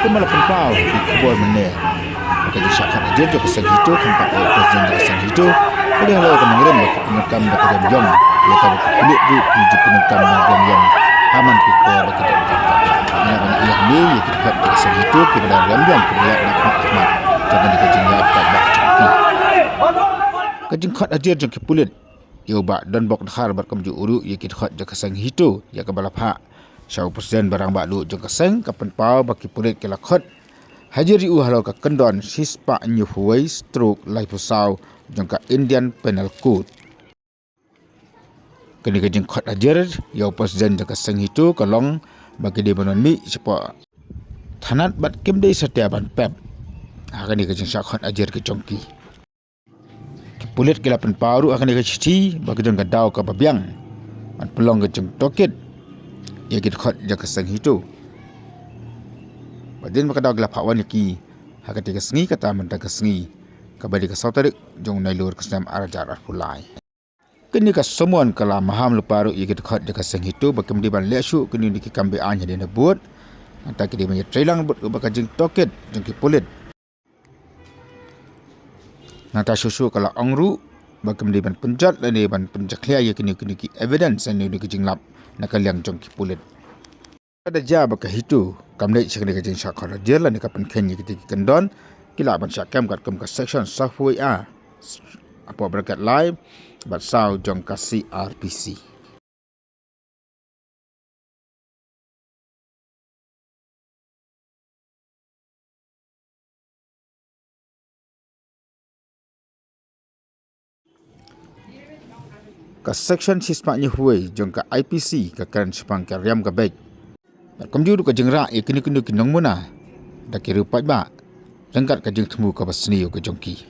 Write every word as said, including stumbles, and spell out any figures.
Kumba la pynpaw ha ki khubor mynne, ka jingshah khot hajer jong ka seng HITO, khamtam ïa u president jong ka seng HITO, ka dei halor ka nongrim ba ki pyndonkam da ka riam ïong, ïa kaba ki pulit ruh ki ju pyndonkam da ka riam ïong ha man ki por ba ki donkam. Ngi la ban ïa hangne ïa ki dkhot jong ka seng HITO kiba don riam ïong kiba la ïaid na khmat khmat jong kane ka jingïaid paidbah jong ki. Ka jingkhot hajer jong ki pulit ïa u Bah Donbok Dkhar bad kumjuh ruh ïa ki dkhot jong ka seng HITO ïa kaba la phah sha u president ba rangbah duh jong ka seng, ka pynpaw ba ki pulit ki la khot hajer ïa u halor ka kyndon shispah hynñiewphew wei stroke laiphew saw jong ka Indian Penal Code. Kane ka jingkhot hajer ïa u president jong ka seng HITO ka long ba ki dei ban wan mih shapoh thanat bad kim dei satia ban pep ha kane ka jingshah khot hajer ka jong ki. Ki pulit ki la pynpaw ruh ha kane ka shithi ba ki don ka daw kaba biang ban pynlong ka jingtohkit ïa ki dkhot jong ka seng HITO. Ba dien ba ka daw ki la phah wan ïa ki ha katei ka sngi, kata mynta ka sngi kaba dei ka saw tarik jong u Nailur ka snem ar hajar arphew lai. Kane ka summon ka la maham lypa ruh ïa ki dkhot jong ka seng HITO ba kim dei ban leh shuh kine ki kam be-aiñ hadien habud. Nangta ki dei ban ïatreilang bad uba ka jingtohkit jong ki pulit. Nangta shuh shuh ka la ong ruh ba kim dei ban pynjot lane ban pynjakhlia ïa kine kine ki evidence lane kine ki jinglap na ka liang jong ki pulit. Lada jia ba ka HITO kam leit sha kane ka jingshah khot hajer lane ka pynkheiñ ïa kitei ki kyndon, ki lah ban shah kem katkum ka section sawphew wei A, hapoh bracket lai bad saw jong ka C R P C. Ka section shispah hynñiewphew wei jong ka I P C ka kren shaphang ka riam ka beit. Bad kumjuh ruh ka jingrah ïa kino kino ki nongmuna da ki riew paidbah ryngkat ka jingthmu kaba sniew ka jong ki.